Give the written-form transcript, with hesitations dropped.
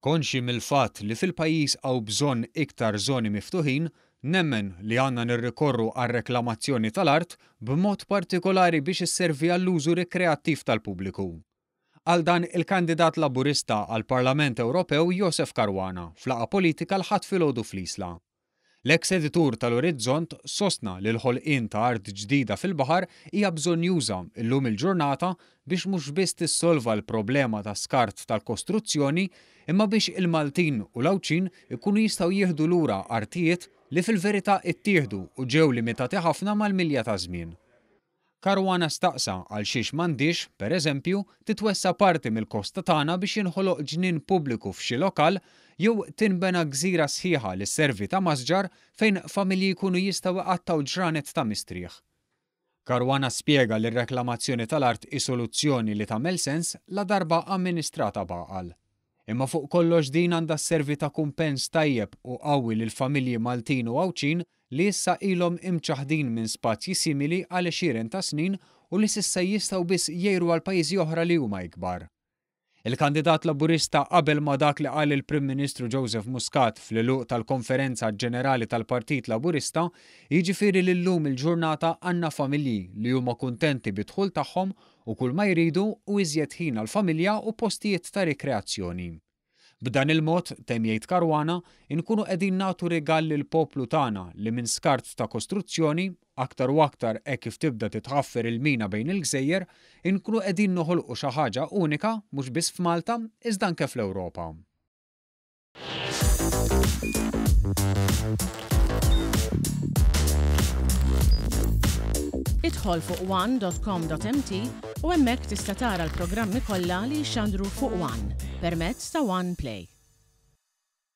Konxji mill-fatt li fil-pajjiż hawn bżonn iktar żoni miftuħin, nemmen li għandna nirrikorru għar-reklamazzjoni tal-art b'mod partikolari biex isservi għall-użu rikreattiv tal-pubbliku. Qal dan il-kandidat Laburista għall-Parlament Ewropew Josef Caruana f'laqgħa politika l-Ħadd filgħodu fl-Isla. L-eks editur tal-Orizzont sostna li l-ħolqien ta' art ġdida fil-baħar hija bżonnjuża llum il-ġurnata biex mhux biss tissolva l-problema ta' skart tal-kostruzzjoni imma biex il-Maltin u l-Għawdxin ikunu jistgħu jieħdu lura artijiet li fil-verità ittieħdu u ġew limitati ħafna mal-milja taż-żmien. Caruana staqsa għal xiex m'għandhiex, per eżempju, titwessa' parti mill-kosta tagħna biex jinħoloq ġnien pubbliku f'xi lokal jew tinbena gżira sħiħa li sservi ta' masġar fejn familji jkunu jistgħu iqattgħu ġranet ta' mistrieħ. Caruana spjega li r-reklamazzjoni tal-art hi soluzzjoni li tagħmel sens ladarba amministrata b'għaqal. Imma fuq kollox din għandha sservi ta' kumpens tajjeb u qawwi lill-familji Maltin u Għawdxin li issa ilhom imċaħħdin minn spazji simili għal għexieren ta' snin u li s'issa jistgħu biss jgħiru għal pajjiżi oħra li huma ikbar. Il-kandidat Laburista qabel ma' dak li qal il-Prim Ministru Joseph Muscat fl-għeluq tal-Konferenza Ġenerali tal-Partit Laburista, jiġifieri li llum il-ġurnata għandna familji li huma kuntenti bid-dħul tagħhom u kull ma jridu hu iżjed ħin għall-familja u postijiet ta' rikreazzjoni. B'dan il-mod, temm jgħid Caruana, inkunu qegħdin nagħtu rigal lill-poplu tagħna li minn skart ta' kostruzzjoni, aktar u aktar hekk kif tibda titħaffer il-mina bejn il-gżejjer, inkunu qegħdin noħolqu xi ħaġa unika mhux biss f'Malta iżda anke fl-Ewropa. Idħol fuq one.com.mt u hemmhekk tista' tara l-programmi kollha li jixxandru fuq One permezz ta' One Play.